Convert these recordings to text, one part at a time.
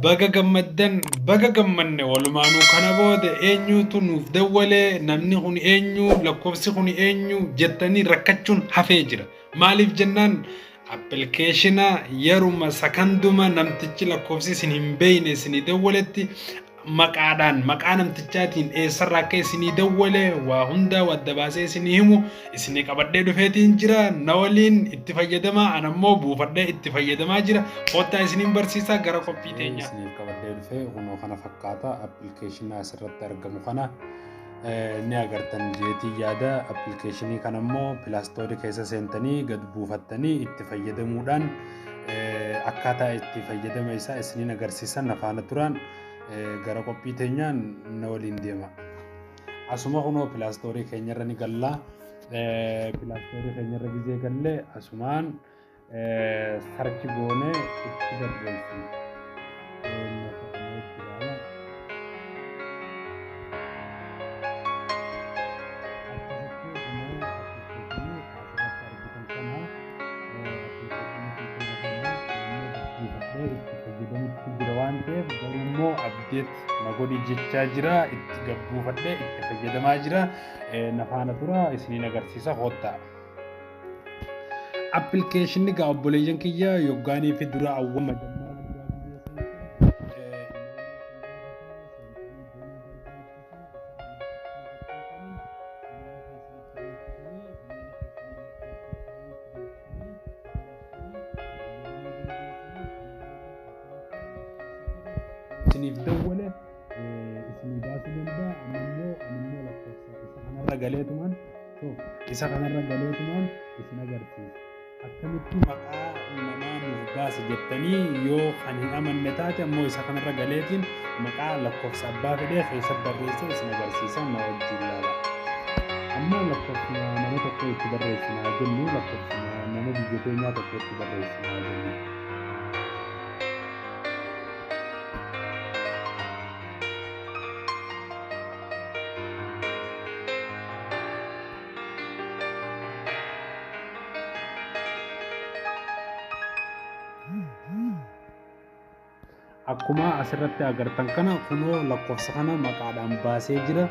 Baga gammaddan, baga gammanne walumaanuu. Kana booda eenyuutu nuuf dawwalee, namni kun eenyu, lakkoofsi kun eenyu jettanii rakkachuun hafee jira. Maaliif jennaan, appilikeeshina yeruma sakanduma namtichi lakkoofsi isin hin beekne isinii dawwaletti maqaadhaan, maqaa namtichaatiin, eessarraa akka isinii dawwale waa hundaa wadda baasee isinii himu isinii qabadhee dhufeetiin jira. Na waliin itti fayyadamaa, anammoo buufadhee itti fayyadamaa jira. Kottaa isiniin barsiisaa, gara qophii teenyaa. Isiniif qabadhee dhufee kunoo kana fakkaata. Appilikeeshinii asirratti argamu kana ni agartan jeetii yaada. Appilikeeshinii kana immoo Play Store keessa seentanii gad buufattanii itti fayyadamuudhaan akkaataa itti fayyadama isaa isiniin agarsiisan. Afaana turaan, gara qophii teenyaan na waliin deema. Asuma kunoo Play Store keenyarra ni gallaa. Play Store keenyarra gizee gallee asumaan search goonee itti barreessina. Akkasitti kunoo appilikeeshinii asirratti argitan kana, appilikeeshinii kana buufadhee itti fayyadamutti jira waan ta'eef, garuu immoo update na godhi jechaa jira. Itti gabbuufadhee itti fayyadamaa jira. Na faana tura, isiniin agarsiisa, koottaa. Appilikeeshinni gaa obboleeyyan kiyya yoggaanii fi dura awwama majammaa duraa biyya isiniif dawwale isinii baasuu danda'a. Ammoo animmoo lakkoofsa isa kanarra galeetumaan, isa kanarra galeetumaan isin agarsiisa. Akkamitti maqaa namaa nuuf baasa jettanii yoo kan hin amanne taate, ammoo isa kanarra galeetiin maqaa lakkoofsa abbaa fedhee keessa barreessee isin agarsiisa, na wajjin ilaala. Amma lakkoofsa nama tokko itti barreessinaa jennu, lakkoofsa nama biyya keenyaa tokko itti barreessinaa jennu. Akkuma asirratti agartan kana, kunoo lakkoofsa kana maqaadhaan baasee jira.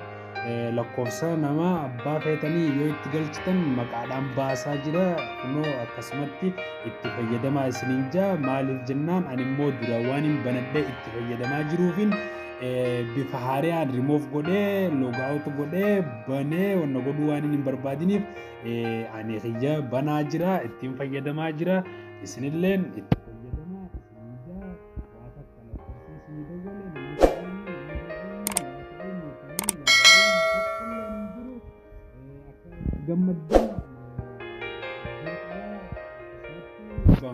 Lakkoofsa nama abbaa feetanii yoo itti galchitan maqaadhaan baasaa jira. Kunoo akkasumatti itti fayyadamaa isiniin jaa. Maaliif jennaan, ani immoo dura waan hin banadhee itti fayyadamaa jiruufin bifa haariyaan remove godhee, logout godhee banee wanna godhuu waan hin barbaadiniif, ani kiyya banaa jira, ittiin fayyadamaa jira. Isinilleen itti fayyadamaa isiniin jaa. Waa takka lakkoofsi isinii dawwale, namni eenyu, namni eenyu, jiru akka gammaddan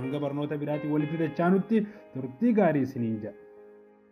hanga barnoota biraatiin walitti dachaanutti turtii gaarii isiniin jedha.